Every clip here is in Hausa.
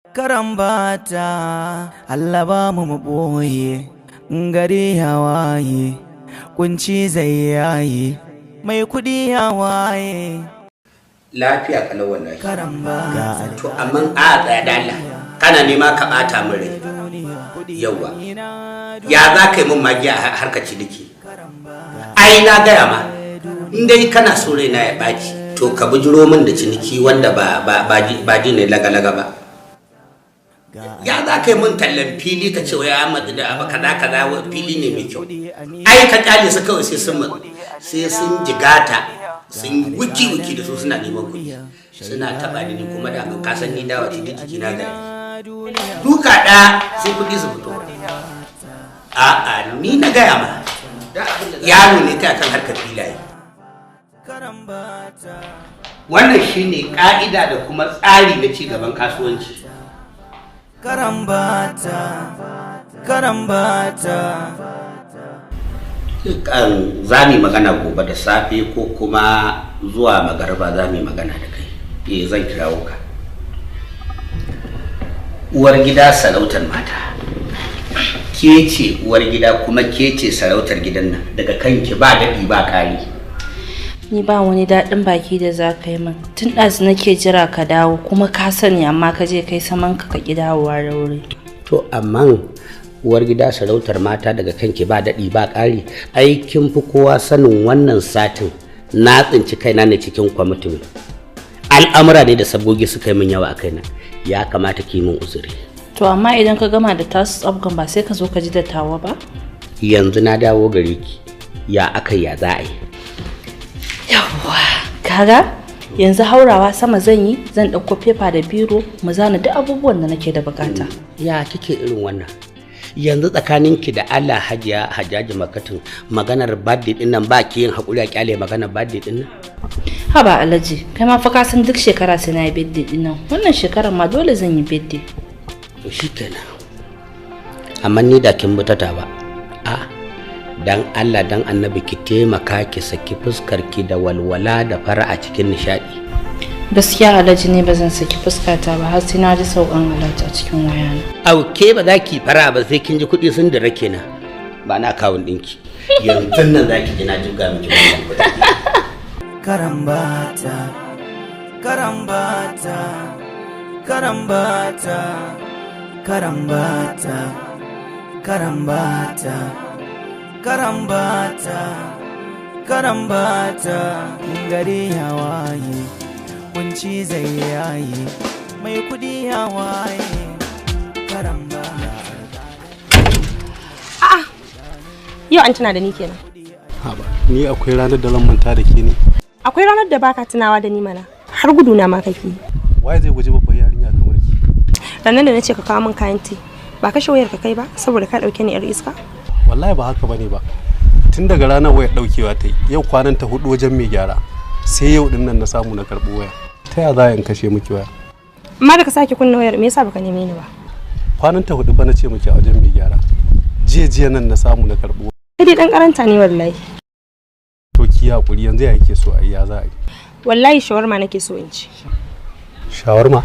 Karambata, Allah ba mu mu ɓoye, gari ya waye, kunci zai yaye, mai kuɗi ya waye. Lafiya kalau wallahi. Karambata. To amma a tsaya da Allah, kana nema ka bata min rai. Yawwa, ya za ka yi min magiya a harkar ciniki? Ai na gaya ma, in dai kana so raina ya ɓaci, to ka bijiro min da ciniki wanda ba ba ba ba ji ne laga-laga ba. Ya za ka yi min tallan fili ka ce wai Ahmad da abu kaza kaza, wai fili ne mai kyau? Ai ka kyale su kawai, sai sun matsu, sai sun jigata, sun wuki wuki da su, suna neman kuɗi, suna taɓa ni. Kuma da ka san ni dawa ce, duk jiki na gari duka ɗaya sai kuɗi su fito. A'a, ni na gaya ma, yaro ne kai akan harkar filaye. Wannan shine ka'ida da kuma tsari na ci gaban kasuwanci. Karambata, karambata. Kan za mu yi magana gobe da safe ko kuma zuwa magariba, za mu yi magana da kai. Eh, zan kirawo ka. Uwar gida, sarautar mata, ke ce uwar gida kuma ke ce sarautar gidan nan. Daga kanki ba daɗi ba ƙari. Ni ba wani daɗin baki da za ka yi min. Tun ɗazu nake jira ka dawo, kuma ka sani, amma ka je kai saman ka ka ƙi dawowa da wuri. To amma uwar gida, sarautar mata, daga kanki ba daɗi ba ƙari. Ai kin fi kowa sanin wannan satin na tsinci kaina ne cikin kwamitin. Al'amura ne da sabgogi suka yi min yawa a kaina. Ya kamata ki min uzuri. To amma idan ka gama da tasu tsabgan, ba sai ka zo ka ji da tawa ba? Yanzu na dawo gare ki, ya aka ya za a yi? Yawwa, kaga yanzu haurawa sama zan yi, zan ɗauko fefa da biro mu zana duk abubuwan da nake da bukata. Ya kike irin wannan? Yanzu tsakaninki da Allah, Hajiya Hajjaji Makatun, maganar birthday din nan, ba ki yin hakuri a kyale maganar birthday din nan? Haba Alhaji, kai ma fa ka san duk shekara sai na yi birthday din nan. Wannan shekarar ma dole zan yi birthday. To shikenan, amma ni da kin butata ba a dan Allah dan Annabi, ki taimaka ki saki fuskar ki da walwala da fara'a cikin nishadi. Gaskiya Alhaji, ne ba zan saki fuskata ba har sai na ji saukan alert a cikin wayana. Au, ke ba za ki fara ba sai kin ji kuɗi sun dira kenan? Ba na akawun ɗinki, yanzu nan za ki ji na jibga miki wannan kuɗi. Karambata, karambata, karambata, karambata, karambata, karambata, karambata. Gari ya waye, kunci zai yaye, mai kudi ya waye. Karambata. A'a. Yau an tuna da ni kenan. Haba, ni akwai ranar da zan manta da ke ne? Akwai ranar da baka tunawa da ni mana. Har gudu na ma kake. Waye zai guji babbar yarinya kamar ki? Ranar da nace ka kawo min kayan ti, ba kashe wayar ka kai ba saboda ka dauke ni yar iska? Wallahi ba haka bane ba. Tun daga ranar wayar daukewa ta yi, yau kwanan ta 4 wajen mai gyara. Sai yau din nan na samu na karɓi waya. Ta ya za in kashe miki waya? Amma da ka sake kunna wayar, me yasa baka neme ni ba? Kwanan ta 4 fa na ce miki a wajen mai gyara. Jiya jiya nan na samu na karɓi waya. Kai dai dan karanta ne wallahi. To ki hakuri, yanzu ya yake so a yi, ya za a yi? Wallahi shawarma nake so in ci. Shawarma?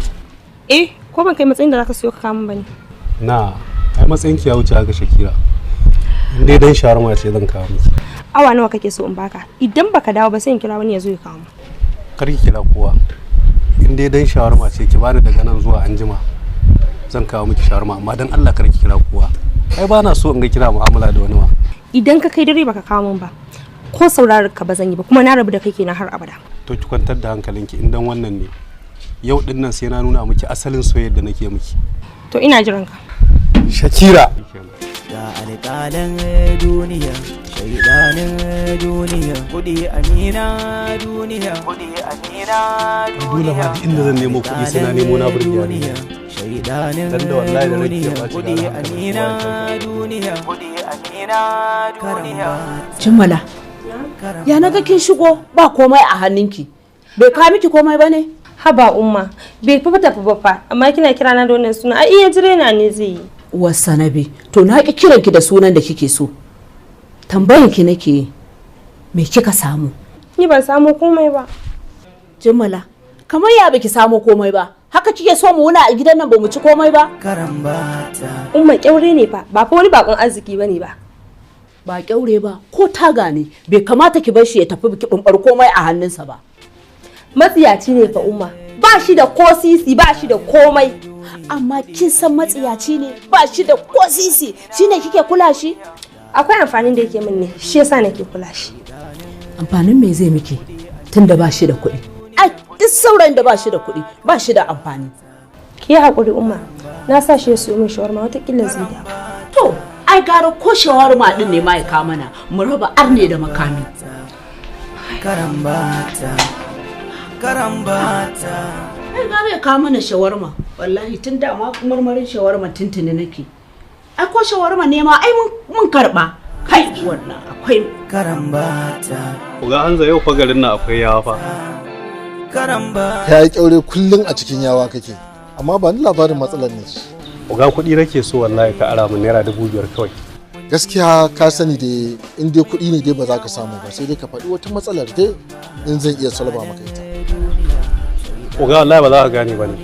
Eh, ko ban kai matsayin da zaka siyo ka kawo min bane? Na, ai matsayin ki ya wuce haka, Shakira. In dai dan shawarma ce, zan kawo miki. Awa nawa kake so in baka? Idan baka dawo ba, sai in kira wani ya zo ya kawo min. Kar ki kira kowa. In dai dan shawarma ce, ki bani daga nan zuwa anjima. Zan kawo miki shawarma, amma dan Allah kar ki kira kowa. Ai ba na so in ga kina mu'amala da wani ma. Idan ka kai dare baka kawo min ba, ko sauraron ka ba zan yi ba, kuma na rabu da kai kenan har abada. To ki kwantar da hankalinki, in dan wannan ne. Yau din nan sai na nuna miki asalin soyayyar da nake miki. To ina jiran ka. Shakira. Ga alƙalan duniya, shaidanin duniya, kudi amina duniya, kudi amina. Dole ma duk inda zan nemo kuɗi sai na nemo na burge yarinya. Shaidanin Dan da wallahi da rake duniya, ya ɓaci kudi gara hankalin amina kowa ya tashi. duniya, kudi amina duniya. Jimmala, ya naga kin shigo ba komai a hannunki? Bai kawo miki komai ba ne? Haba Umma, bai fi tafi ba fa, amma kina kira na da wannan suna, ai iya jire na ne zai yi. Uwar sanabi, to na ki kiranki da sunan da kike so. Tambayan ki nake yi, me kika samu? Ni ban samu komai ba. Jimmala, kamar ya baki samu komai ba? Haka kike so mu wuna a gidan nan ba mu ci komai ba? Karambata. Umma kyaure ne fa, ba fa wani bakon arziki bane ba. Ba kyaure ba, ko taga ne, bai kamata ki bar shi ya tafi ki bumbar komai a hannunsa ba. Matsiyaci ne fa Umma. Ba shi da ko sisi, ba shi da komai. Amma kin san matsiyaci ne, ba shi da ko sisi, shine kike kula shi? Akwai amfanin da yake min ne, shi yasa nake kula shi. Amfanin me zai miki tunda ba shi da kuɗi? Ai duk sauran da ba shi da kuɗi, ba shi da amfani. Ki yi haƙuri Umma, na sa shi ya siyo min shawarma watakila zai dawo. To, ai gara ko shawarma din ne ma ya kawo mana, mu raba arne da makami. Karambata. Karambata. Ai gara ya kawo mana shawarma, wallahi tun da ma marmarin shawarma tuntuni nake. Ai ko shawarma ne ma ai mun karɓa. Kai wannan akwai Karambata. Uga Hanza yau fa garin nan akwai yawa fa. Karambata. Ta yi kyaure kullum a cikin yawa kake, amma ba ni labarin matsalar ne. Uga kuɗi nake so wallahi ka ara min ₦5,000 kawai. Gaskiya ka sani da in dai kuɗi ne dai ba za ka samu ba, sai dai ka faɗi wata matsalar dai in zan iya salba maka ita. Uga wallahi ba za ka gane ba ne.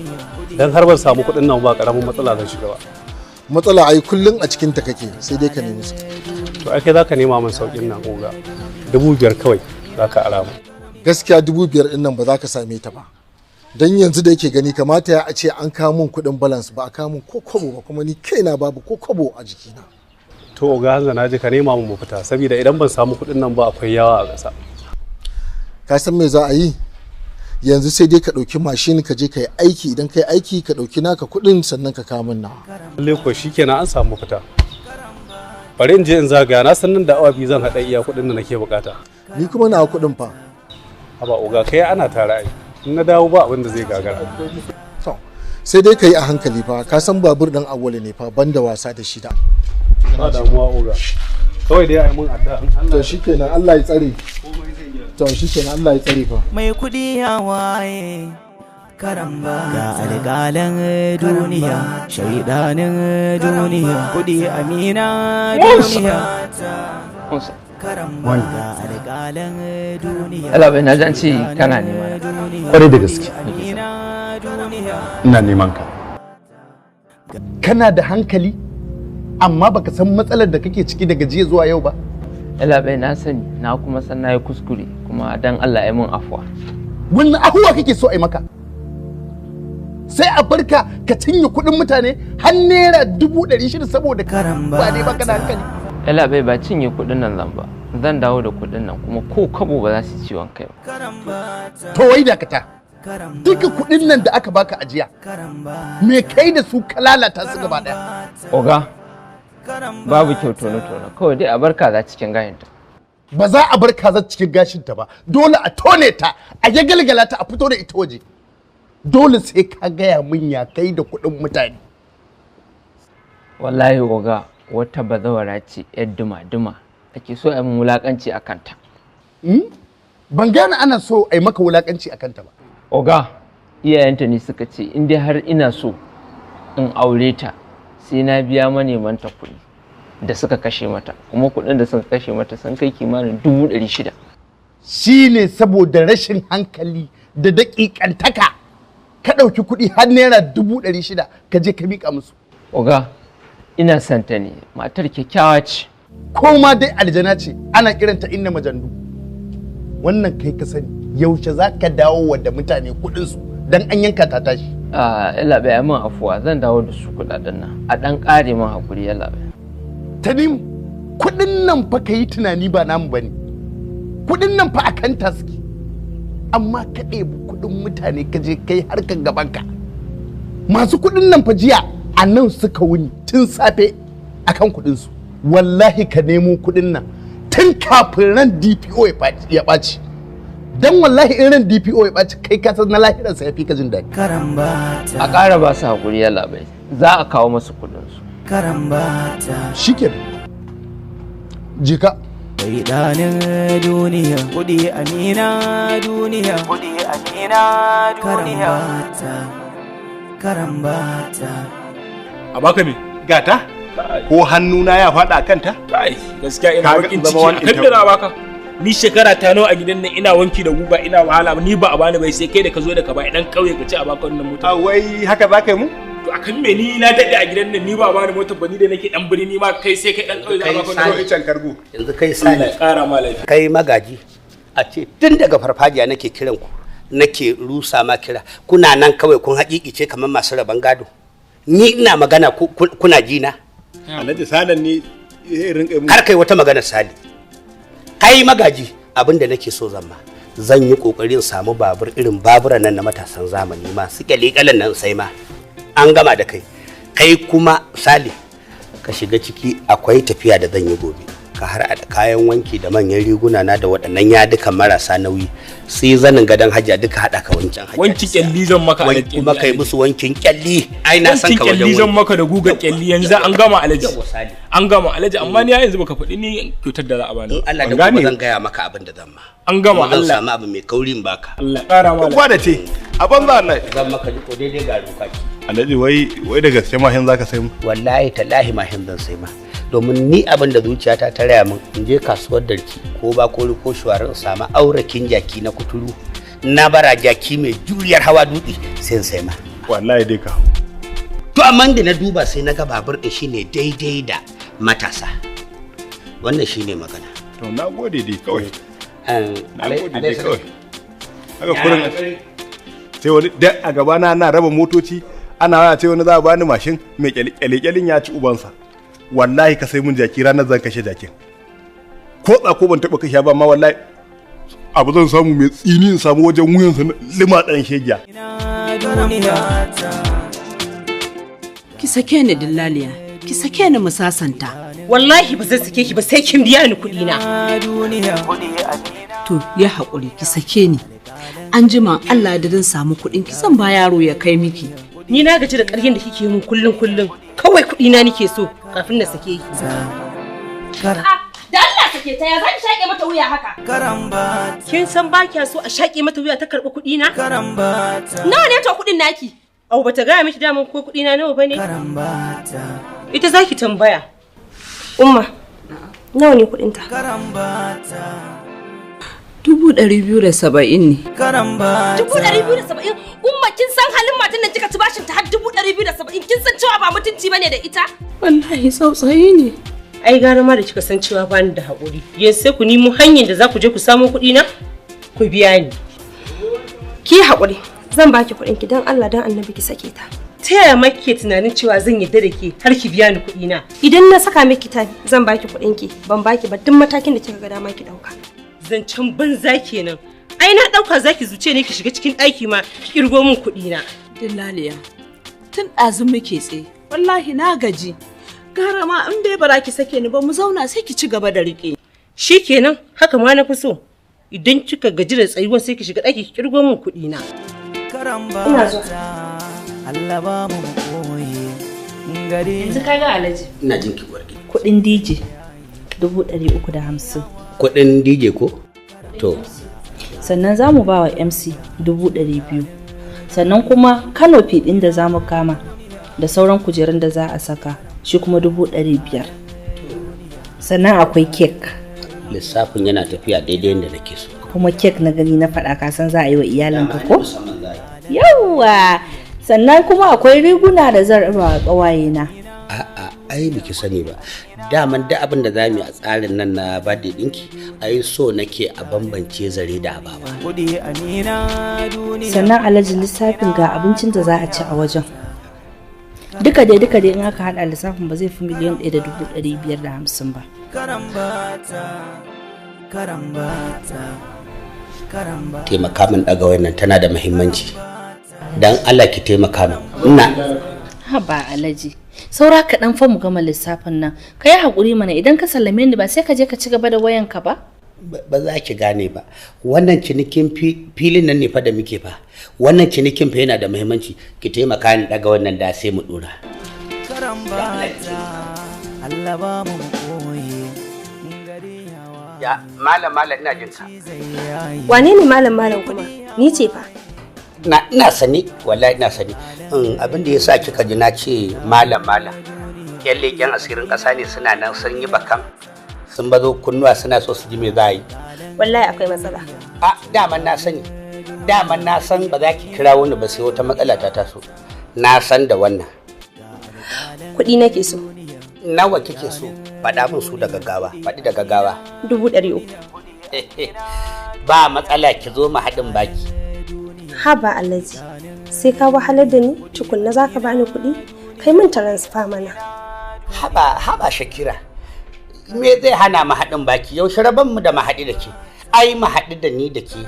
Dan har ban samu kuɗin nan ba karamin matsala zan shiga ba. Matsala ai kullum a cikin ta kake, sai dai ka nemi su. To ai kai za ka nema min sauƙin nan Uga. 5,000 kawai za ka ara min. Gaskiya 5,000 ɗin nan ba za ka same ta ba. Don yanzu da yake gani kamata ya a ce an kawo min kuɗin balance ba a kawo min ko kwabo ba, kuma ni kaina babu ko kwabo a jikina. To Uga Hanza na ji ka nema min mafita saboda idan ban samu kuɗin nan ba akwai yawa a ƙasa. Ka san me za a yi? Yanzu sai dai ka ɗauki mashin ka je ka yi aiki, idan ka yi aiki ka ɗauki naka kuɗin sannan ka kawo min nawa. Lalle ko shikenan an samu mafita. Bari in je in zagaya, na san nan da awa 2 zan haɗa iya kuɗin da nake bukata. Ni kuma nawa kuɗin fa. Haba Uga kai ana tare ai. In na dawo ba abin da zai gagara. To sai dai ka yi a hankali fa, ka san babur ɗin Awwalu ne fa banda wasa da shi da. Ba damuwa Uga. Kawai dai ai mun addu'a in Allah. To shikenan Allah ya tsare. To shikenan Allah ya tsare fa. Mai kuɗi ya waye. Karamba. Ga alƙalan duniya, shaidanin duniya, kuɗi amina duniya. Karamba. Ga alƙalan duniya. Allah bai na ji an ce kana nema na. Kwarai da gaske. Ina neman ka. Kana da hankali amma baka san matsalar da kake ciki daga jiya zuwa yau ba. Allah bai na sani, na kuma san na yi kuskure kuma dan Allah ya mun afuwa. Wannan afuwa kake so a yi maka? Sai a barka ka cinye kuɗin mutane har ₦600,000 saboda ba ne baka da hankali. Allah bai ba cinye kuɗin nan zan ba. Zan dawo da kuɗin nan kuma ko kabo ba za su ciwon kai ba. To wai dakata. Duka kuɗin nan da aka baka ajiya. Me kai da su ka lalata su gaba ɗaya? Oga, babu kyau tono-tono, kawai dai a bar kaza cikin gashinta. Ba za a bar kaza cikin gashinta ba, dole a tone ta, a yagalgala ta, a fito da ita waje. Dole sai ka gaya min ya kai da kuɗin mutane. Wallahi oga, wata bazawara ce yar duma-duma ake so a yi min wulakanci a kanta. Ban gane ana so a yi maka wulakanci a kanta ba. Oga, iyayenta ne suka ce in dai har ina so in aure ta sai na biya manemanta kuɗi da suka kashe mata, kuma kuɗin da suka kashe mata sun kai kimanin 600,000. Shi ne saboda rashin hankali da daƙiƙantaka ka ɗauki kuɗi har ₦600,000 ka je ka miƙa musu. Oga, ina son ta ne, matar kyakkyawa ce. Ko ma dai aljana ce, ana kiranta inna majandu. Wannan kai ka sani, yaushe za ka dawo wa da mutane kuɗinsu don an yanka ta tashi. Yalla bai min afuwa, zan dawo da su kuɗaɗen nan. A ɗan ƙare min haƙuri yalla bai. Tanimu, kuɗin nan fa ka yi tunani ba namu ba ne. Kuɗin nan fa a kanta suke. Amma ka ɗebi kuɗin mutane ka je kai harkar gabanka. Masu kuɗin nan fa jiya a nan suka wuni tun safe akan kuɗinsu. Wallahi ka nemo kuɗin nan tun kafin ran DPO ya ɓaci. Dan wallahi in ran DPO ya ɓaci kai ka san na lahiransa ya fi ka jin daɗi. Karambata. A ƙara ba su haƙuri yalla bai. Za a kawo masu kuɗinsu. Karambata. Shikenan. Jika. Shaidanin duniya, kuɗi amina duniya, kuɗi amina duniya. Karambata. Karambata. A baka me? Gata? Ko hannuna ya faɗa kanta? Kai, gaskiya ina bakin ciki. Akan me na baka? Ni shekara ta nawa a gidan nan ina wanki da guga, ina wahala, ni ba a bani bai, sai kai da ka zo da ka bai dan kauye ka ce a baka wannan mota. A wai haka za ka yi mu? To akan me? Ni na dade a gidan nan, ni ba a bani motar ba, ni da nake dan birni ma, kai sai kai dan kauye za a baka wannan mota. Icen kargo. Yanzu kai Sani. Allah ya kara ma lafiya. Kai magaji, a ce tun daga farfajiya nake kiran ku, nake rusa ma kira, kuna nan kawai kun haƙiƙice kamar masu rabon gado. Ni ina magana kuna ji na. Alhaji Salan ne rinka mu. Kar kai wata magana Sali. Kai magaji, abin da nake so zan ma, zan yi kokarin samu babur irin babura nan na matasan zamani masu kyale-kyalen nan, sai ma an gama da kai. Kai kuma Sali, ka shiga ciki, akwai tafiya da zan yi gobe. Ka har da kayan wanki da manyan riguna na da waɗannan yadukan marasa nauyi, sai zanin gadon Hajja, duka haɗa ka wancan Hajja. Wanki kyalli zan maka, Alhaji. Kuma kai musu wankin kyalli. Ai na san ka Wankin wajen kyalli zan wanki. maka da guga kyalli. Yanzu an gama, Alhaji. Yawwa, Sali. An gama, Alhaji, amma ni yanzu baka faɗi ni kyautar da za a bani. In Allah da gobe zan gaya maka abin da zan ma. An gama. Kuma zan Allah. samu abu mai kaurin baka. Allah ƙara ma. Ba da ce a banza Allah. Zan maka jiko daidai ga rukaki. Alhaji, wai da gaske mahin zaka sai mu? Wallahi tallahi mahin zan sai ma. Domin ni abin da zuciyata ta raya min, in je kasuwar Darki ko ba ko ko shuwarin, in samu aurakin jaki na kuturu na bara, jaki mai juriyar hawa dutse, sai in sai ma. Wallahi dai ka hau. To amma da na duba sai na ga babur din shine daidai da matasa. Wannan shine magana. To na gode dai kawai. Na gode dai Alai- kawai. Haka kurin sai wani da a gabana ana raba motoci, ana waya ce wani za a bani mashin mai kyale-kyalen ya ci ubansa. Wallahi ka sai mun jaki, ranar zan kashe jakin. Ko tsako ban taɓa kashe ba ma, wallahi abu zan samu mai tsini in samu wajen wuyansa na lima ɗan shegiya. Ki sake ni dillaliya, ki sake ni mu sasanta. Wallahi ba zan sake ki ba sai kin biya ni kuɗi na. To ya haƙuri, ki sake ni. An jima Allah da zan samu kuɗin ki, zan ba yaro ya kai miki. Ni na gaji da ƙaryen da kike min kullun kullun. Kawai kuɗi na nike so kafin na sake ki. Da Allah sake ta, ya za ki shaƙe mata wuya haka? Kin san ba kya so a shaƙe mata wuya ta karɓi kuɗi na? Nawa ne to kuɗin naki? Au, bata gaya miki daman ko kuɗi na nawa bane? Ita za ki tambaya. Umma, nawa ne kuɗin ta? 270,000 ne. 270,000? Umma, kin san halin matan nan, kika ci bashin ta har 270,000, kin san cewa ba mutunci bane da ita? Wallahi tsautsayi ne. Ai gara ma da kika san cewa bani da haƙuri. Yanzu sai ku nemo hanyar da za ku je ku samo kuɗi na ku biya ni. Ki haƙuri, zan baki kuɗin ki, dan Allah dan Annabi ki sake ta. Ta yaya ma kike tunanin cewa zan yarda da ke har ki biya ni kuɗi na? Idan na saka miki time zan baki kuɗin ki, ban baki ba duk matakin da kika ga dama ki ɗauka. Zancen banza kenan. Ai na ɗauka zaki zuce ne ki shiga cikin ɗaki ma ki kirgo min kuɗi na. Dillaliya, tun ɗazu muke tsaye, wallahi na gaji. Gara ma in dai bara ki sake ni ba, mu zauna sai ki ci gaba da riƙe. Shikenan, haka ma na fi so. Idan kika gaji da tsayuwan sai ki shiga ɗaki ki kirgo min kuɗi na. Ina zuwa. Allah ba mu koyi gari. Yanzu ka ga, Alhaji. Ina jin ki, uwar gida. Kuɗin DJ 350,000. Kuɗin DJ ko? To. Sannan za mu ba wa MC 200,000. Sannan kuma canopy ɗin da za mu kama da sauran kujerun da za a saka shi kuma 500,000. Sannan akwai kek. Lissafin yana tafiya daidai yadda nake so. Kuma kek na gani na faɗa, ka san za a yi wa iyalinka ko? Yawwa! Sannan kuma akwai riguna da zan raba wa ƙawayena. A'a, ai biki sani ba. Daman da abin da za mu yi a tsarin nan na birthday ɗinki, ai so nake a bambance zare da abawa. Kudi amina duniya. Sannan Alhaji, lissafin ga abincin da za a ci a wajen. Duka dai in aka hada lissafin ba zai fi 1,550,000 ba. Karambata, karambata, karambata. Taimaka min ɗaga wannan, tana da muhimmanci. Dan Allah ki taimaka min. Ina Haba Alhaji, saura kaɗan fa mu gama lissafin nan. Ka yi haƙuri mana, idan ka sallame ni ba sai ka je ka ci gaba da wayanka ba. Ba za ki gane ba. Wannan cinikin filin nan ne fa da muke fa. Wannan cinikin fa yana da muhimmanci. Ki taimaka ni ɗaga wannan da sai mu ɗora. Karambata, Allah ba mu koyi. Ya malam, malam, ina jin ka. Wane ne malam malam kuma? Ni ce fa. Na ina sani, wallahi ina sani. Abin da yasa kika ji na ce malam malam, yan leƙen asirin ƙasa ne suna nan sun yi bakan, sun bazo kunnuwa suna so su ji me za a yi. Wallahi akwai matsala. A daman na sani. Daman na san ba za ki kira wani ba sai wata matsala ta taso. Na san da wannan. Kuɗi nake so. Nawa kike so? Faɗa min su da gaggawa. Faɗi da gaggawa. 300,000. Ba matsala, ki zo mu haɗin baki. Haba Alhaji, sai ka wahalar da ni tukunna za ka bani kuɗi? Kai min transfer mana. Haba haba Shakira. Me zai hana mu haɗin baki? Yaushe rabon mu da mu haɗu da ke? Ai mu haɗu da ni da ke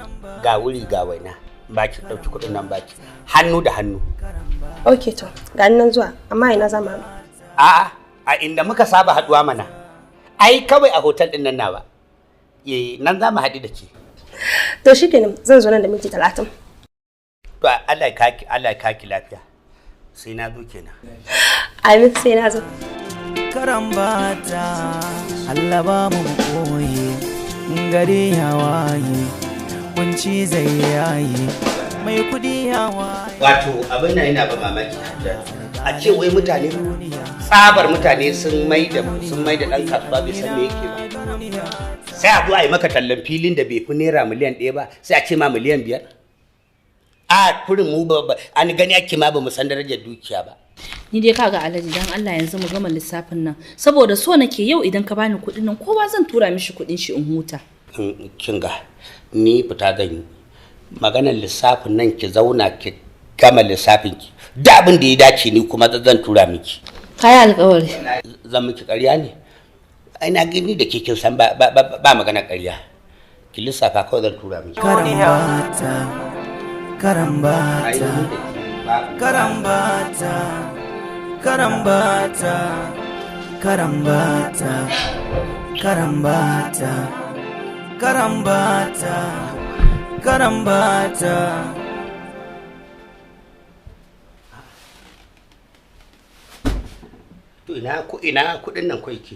ga wuri ga waina. Baki ɗauki kuɗin nan baki. Hannu da hannu. Ok to, ga nan zuwa, amma ina za mu haɗu? A'a, a inda muka saba haɗuwa mana. Ai kawai a hotel ɗin nan nawa. Eh, nan za mu haɗu da ke. To shikenan, zan zo nan da minti 30. To Allah ya kaki, Allah ya kaki lafiya. Sai na zo kenan. Amin, sai na zo. Karambata Allah ba mu koye, gari ya waye, kunci zai yaye, mai kudi ya waye. Wato abin nan yana ba mamaki, Hajjaju. A ce wai mutane, tsabar mutane sun mai da ɗan kasuwa bai san me yake ba. Sai a zo a yi maka tallan filin da bai fi naira miliyan 1 ba, sai a ce ma miliyan 5. A kurin mu ba an gani ake ma ba mu san darajar dukiya ba. Ni dai kaga Alhaji, dan Allah yanzu mu gama lissafin nan, saboda so nake yau idan ka bani kuɗin nan kowa zan tura mishi kuɗin shi in huta. Kin ga ni fita zan yi. Maganar lissafin nan ki zauna ki gama lissafin ki. Da abin da ya dace ni kuma zan tura miki. Kayi alƙawari. Zan miki ƙarya ne? Ai na gani da ke kin san ba ba ba magana ƙarya. Ki lissafa kawai zan tura miki. Karambata, karambata, karambata, karambata, karambata, karambata, karambata, karambata. To ina ku ina kuɗin nan kwai ke?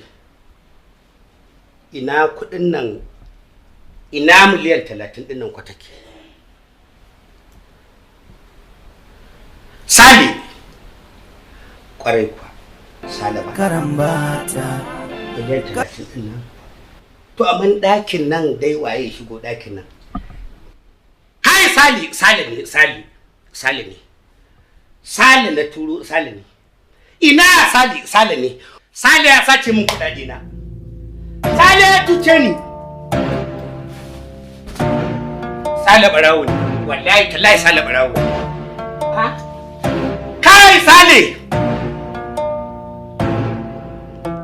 Ina kuɗin nan, ina miliyan 30 ɗin nan kwa take? Sale! Kwarai kuwa, Sale ba. Karambata. Miliyan 30 ɗin nan. To amma ɗakin nan dai waye shigo ɗakin nan? Hai Sale, Sale ne, Sale, Sale ne. Sale na turo, Sale ne. Ina Sale, Sale ne. Sale ya sace min kuɗaɗe na. Sale ya tuce ni. Sale barawo ne. Wallahi tallahi Sale barawo ne. Kai Sale!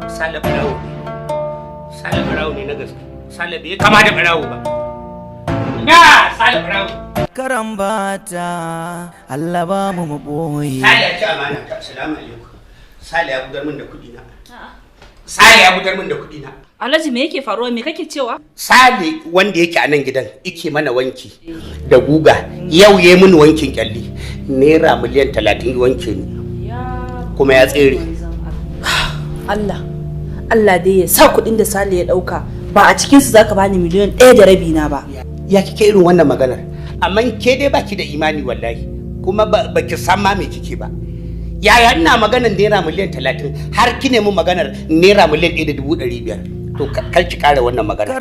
Sale barawo ne. Sale barawo ne na gaske. Sale bai kama da barawo ba. Na Sale barawo. Karambata Allah ba mu mu boye. Sale ya ci amana ta. Assalamu alaikum. Sale ya gudar min da kuɗi na. Sale ya gudar min da kuɗi na. Alhaji, me yake faruwa? Me kake cewa? Sale wanda yake a nan gidan yake mana wanki da guga, yau ya mini wankin kyalli naira miliyan 30 ya wanke ni kuma ya tsere. Allah Allah dai ya sa kuɗin da Sale ya ɗauka ba a cikin su zaka bani miliyan 1.5 na ba. Ya kike irin wannan maganar? Amma ke dai baki da imani wallahi, kuma ba ki san ma me kike ba. Yaya ina maganar naira miliyan 30 har ki nemi maganar naira miliyan 1.500,000? To kar ki kara wannan magana.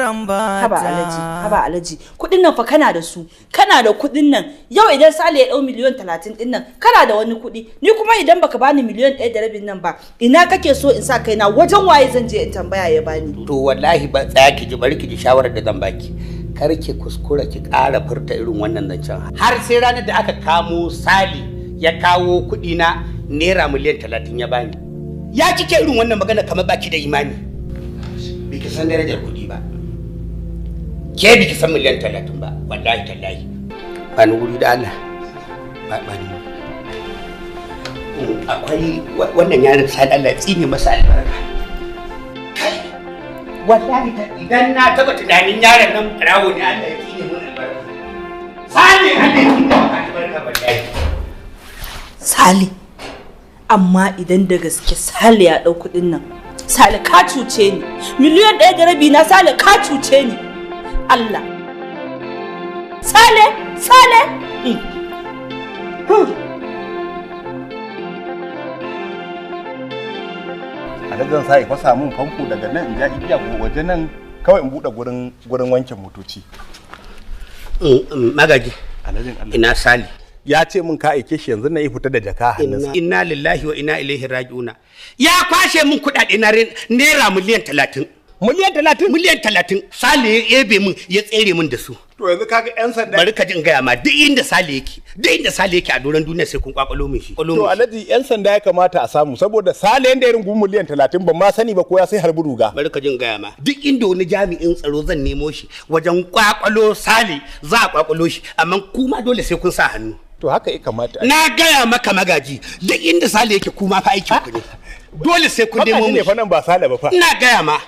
Haba Alhaji, haba Alhaji, kuɗin nan fa kana da su, kana da kuɗin nan. Yau idan Sale ya ɗau miliyan 30 ɗin nan, kana da wani kuɗi. Ni kuma idan baka bani miliyan 1.5 nan ba, ina kake so in sa kaina, wajen waye zan je in tambaya ya bani? To wallahi ba tsaya ki ji, bari ki ji shawarar da zan baki. Kar ki kuskura ki ƙara furta irin wannan zancen. Har sai ranar da aka kamo Sale ya kawo kuɗi na naira miliyan 30 ya bani. Ya kike irin wannan magana kamar baki da imani? Biki san darajar kuɗi ba. Ke biki san miliyan 30 ba, wallahi tallahi. Ba ni wuri da Allah. Ba ni wuri. Akwai wannan yaron Sale, Allah ya tsine masa albarka. Kai, wallahi idan na taba tunanin yaron nan barawo ne, Allah ya tsine mun albarka. Sale, Allah ya tsine maka albarka wallahi. Sale, amma idan da gaske Sale ya ɗau kuɗin nan, Sale ka cuce ni. Miliyan 1.5 na, Sale ka cuce ni. Allah. Sale, Sale. A zan sa ya fasa mun famfo daga nan in ja igiya ko waje nan. Kawai in buɗe gurin wanke motoci. Magaji. Alhajin Allah. Ina Sali. Ya ce min ka aike shi yanzu na yi fita da jaka a hannunsa. Inna lillahi wa inna ilaihi raji'una. Ya kwashe min kuɗaɗe na naira miliyan 30. Miliyan 30? Miliyan 30. Sale ya ebe min ya tsere min da su. To yanzu kaga yan sanda. Bari ka ji in gaya ma duk inda Sale yake, duk inda Sale yake a doron duniya sai kun kwakwalo min shi. To Alhaji, yan sanda ya kamata a samu saboda Sale yanda irin gun miliyan 30 ban ma sani ba ko ya sai harbi ruga. Bari ka ji in gaya ma duk inda wani jami'in tsaro zan nemo shi wajen kwakwalo Sale, za a kwakwalo shi, amma kuma dole sai kun sa hannu. To haka ya kamata. Na gaya maka Magaji, duk inda Sale yake kuma fa aikin ku ne. Dole sai kun nemo mu. ne fa nan ba Sale ba fa. Ina gaya ma.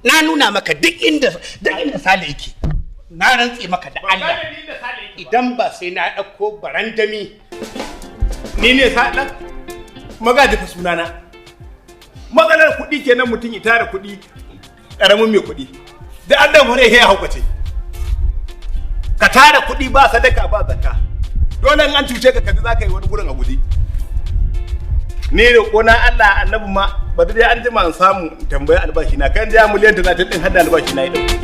Na nuna maka duk inda Sale yake. Na rantse maka da Allah. Idan ba sai na ɗauko barandami. Ni ne Sale? Magaji fa sunana. Matsalar kuɗi kenan, mutum ya tara kuɗi, ƙaramin mai kuɗi. Da an dan fara ya haukace. Ka tara kuɗi ba sadaka ba zakka. Dole in an cuce ka kaji za ka yi wani gurin a guje. Ni da kona Allah annabi ma ba dai an jima in samu in tambayi albashi na kan ja miliyan 30 din hadda albashi na ya dauke.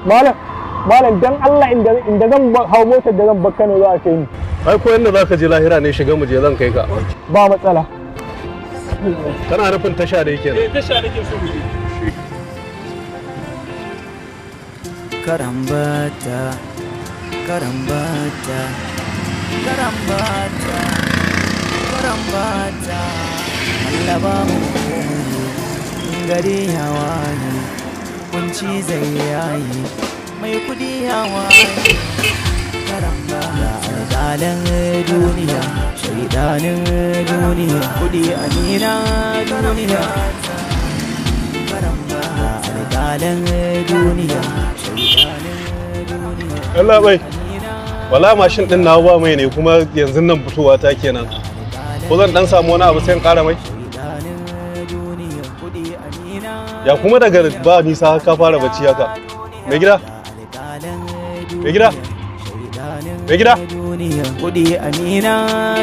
Malam, malam, dan Allah inda zan hau motar da zan bar Kano za a kai ni. Ai ko inda zaka je lahira ne, shiga mu je zan kai ka. Ba matsala. Kana nufin tasha da yake Eh, tasha nake so mu je. Karambata, karambata, karambata, karambata. Allah ba mu gari ya waye, kunci zai yayi, mai kudi ya waye. Karambata, alƙalin duniya, shaidanin duniya, kudi amina duniya. Karambata, alƙalin duniya, shaidanin duniya. Allah bai. Wala mashin din nawa ba mai ne, kuma yanzu nan fitowa ta kenan. Ko zan dan samu wani abu sai in ƙara mai? Ya kuma daga ba nisa har ka fara bacci haka. Mai gida? Mai gida? Mai gida? Kudi amina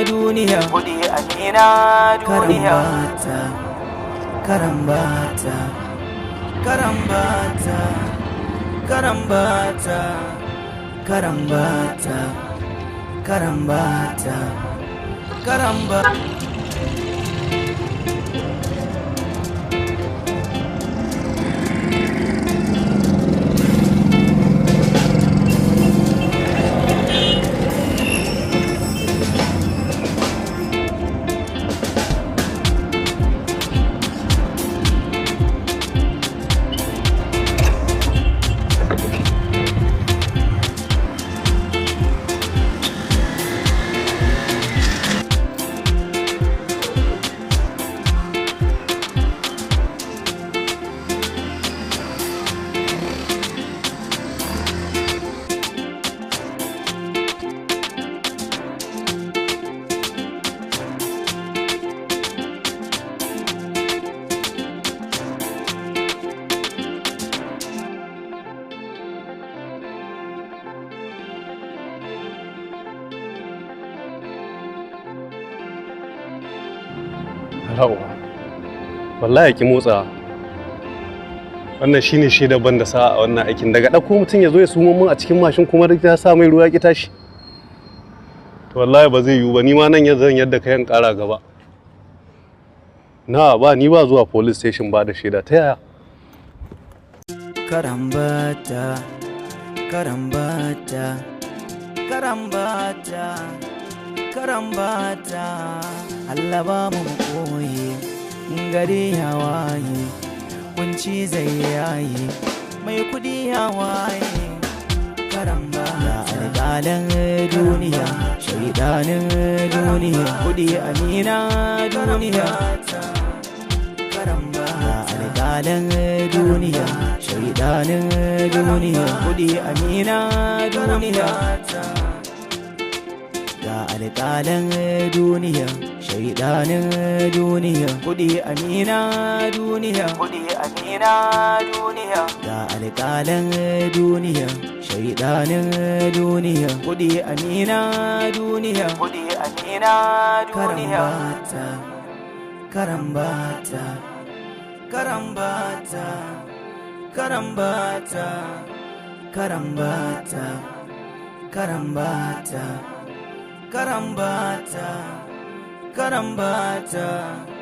duniya, kudi amina duniya. Karambata, karambata, karambata, karambata, karambata, karambata. Yawwa. Wallahi ki motsa. Wannan shine shaidar ban da sa'a a wannan aikin. Daga ɗauko mutum ya zo ya suma mun a cikin mashin, kuma duk ya sa mai ruwa ki tashi. To wallahi ba zai yiwu ba, ni ma nan zan yadda kayan ƙara gaba. Na ba ni ba zuwa police station ba da shaida ta yaya. Karambata, karambata, karambata, karambata. Allah ba mu koyi, gari ya waye, kunci zai yaye, mai kudi ya waye. Karambata, alƙalin duniya, shaidanin duniya, kudi amina duniya. Karambata, alƙalin duniya, shaidanin duniya, kudi amina duniya. Ga alƙalin duniya, shaidanin Shaidanin duniya, kudi amina duniya, kudi amina duniya. Ga alƙalan duniya, shaidanin duniya, kudi amina duniya, kudi amina duniya. Karambata, karambata, karambata, karambata, karambata, karambata, karambata, karambata.